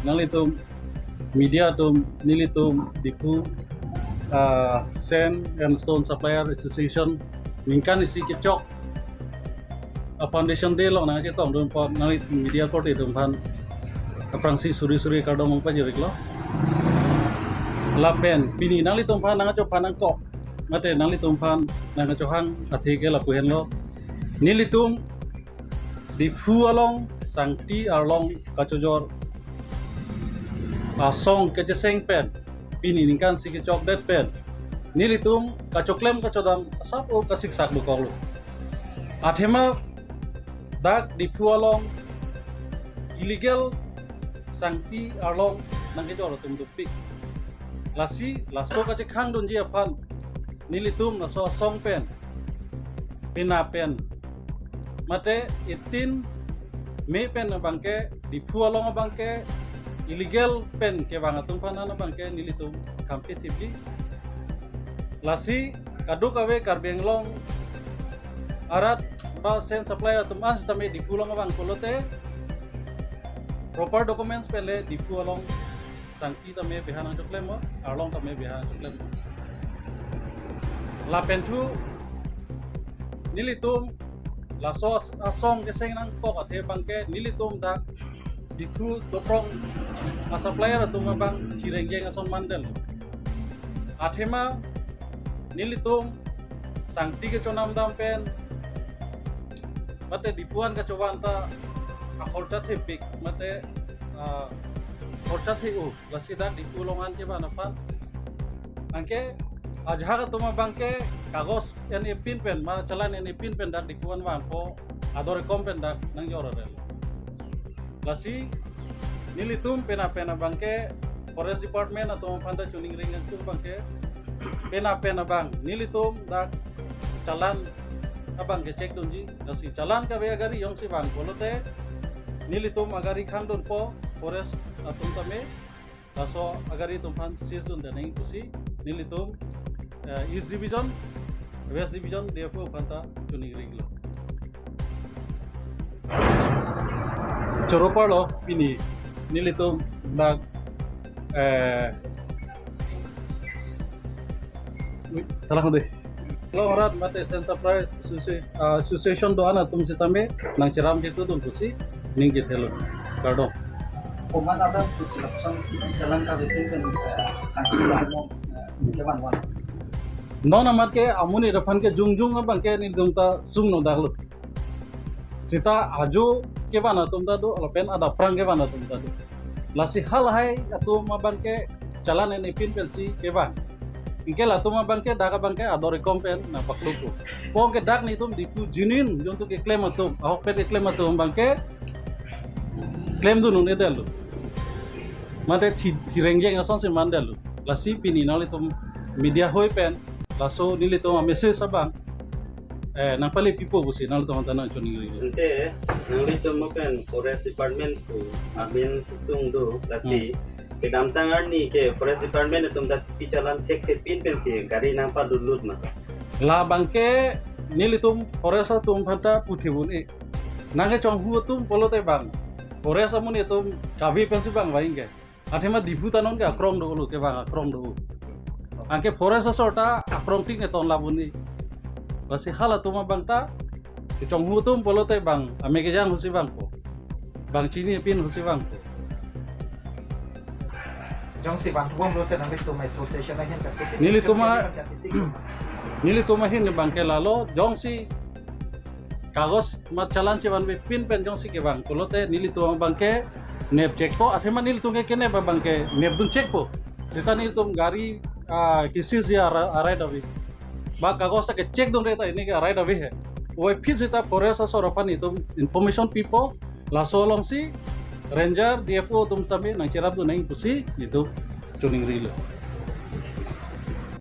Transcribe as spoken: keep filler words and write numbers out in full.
nanglitum media atum, nelitum Diphu, ah, Sand and Stone Supplier Association ningkan isi kechok a-Foundation Day along nangchetongdun apot nanglitum media korte atum aphan aphrangsi suri suri kardom pajir-iklo. Lapen pini nanglitum aphan nangchophan nangkok, mate nanglitum aphan nangchohang athe ke lapu henlo. Nelitum Diphu along sangti arlong kachojor asong kecheseng pen, pini ningkan isi kechokdet pen, nelitum kachoklem kachodam asap o kasiksak dokoklo. Athema dak Diphu along illegal sangti arlong nangkejor atum dopik. Lasi laso kachekhangdunji aphan nelitum laso asong pen, pena pen, mate eighteen May pen abangke, Diphu along abangke illegal pen kevang atum aphan abangke nelitum kampit thipji. Lasi kadokave Karbi Anglong arat ba sand supply atum an sitame Diphu along abang pulote proper documents pen le Diphu along sangti tame beha nangchoklem, arlong tame beha nangchoklem. Lapen thu nelitum laso as-, asong keseng nangkok athe abangke nelitum dak Diphu Toprong a-supplier atum abang chirengjeng ason mandel. Athema nelitum sangti kechonam dam pen mate Diphu an kachovan ta akhorcha thepik mate, ah, khorcha the-o, lasi dak Diphu along an kevan aphan. Anke ajahak atum abangke kagos en-e pin pen, ma challan en-e pin pen dak Diphu an vangpo, ador ekom pen dak nangjor arel. Lasi nelitum pena pen abangke Forest Department atum aphan ta choningri nangji abangke, pena pen abang nelitum dak challan abangke check dunji. Lasi challan kave agari jongsi vang pulote nelitum agari khangdunpo, forest atum tame laso agari atum aphan seize dun ding pusi nelitum, eh, East Division, West Division D F O aphan ta choningri-iklo. Choro parlo pini nelitum dak, eh, ui, salah dei. Lo arat mate Sand Supplier Associ-, ah, Association do-an atum sitame nangcherap kethudun pusi ning kethelo. Kardom. Komat ada pusi lapuson challan kave pin pen, eh, sangti arlong, eh, kevan van. Non amat ke amonit aphan ke jongjong abangke nelitum ta sung no daklo. Seta ajo kevan atum ta do, lapen adap aphrang kevan atum ta do. Lasi halahai atum abangke challan en-e pin pensi kevang. Anke latum abangke dak abangke ador ekom pen nangpaklupo. Anke dak nelitum Diphu genuine jongtu keklem atum, ahokpet keklem atum abangke klemdun un-edetlo. Mate thi, chirengjeng asonsi mandetlo. Lasi pini nanglitum media hoi pen laso nelitum a-message abang, eh, nangpale pipo pusi nanglitum aphan ta nangchoningri. Ante nanglitum mo pen Forest Department pu amen kesung do, lasi, hmm, kedamtang arni ke Forest Department atum ta T P challan check thepin pensi gari nangpadunlut ma? Labangke nelitum forest atum aphan ta puthibun-e. Nangkechonghu atum pulote bang forest amonit atum kave pensi bang vang ke. Athema Diphu ta non ke akrong dolo, kevang akrong do. Anke forest asor ta akrong tik ne ton labun-e. Lasi halatum abang ta kechonghu atum pulote bang ame kejang husi vangpo, bang chini pin husi vangpo. Jongsi vangthu bom pulote nanglitum association ahin ta, nelitum a-, nelitum ahin abangke lalo, jongsi kagos ma challan chevanve pin pen jongsi kevang pulote nelitum abangke nep checkpo, athema nelitum ke kenep abangke nepdun checkpo. Seta nelitum gari, ah, ke-seize a-, a-right ave. Ba kagos ta ke-check dunre ta ini ke a-right ave he. Oi aphi seta forest asor aphan itum information pipo, laso alongsi ranger, D F O atum sitame nangcherapdun nang pusi itum choningrilo.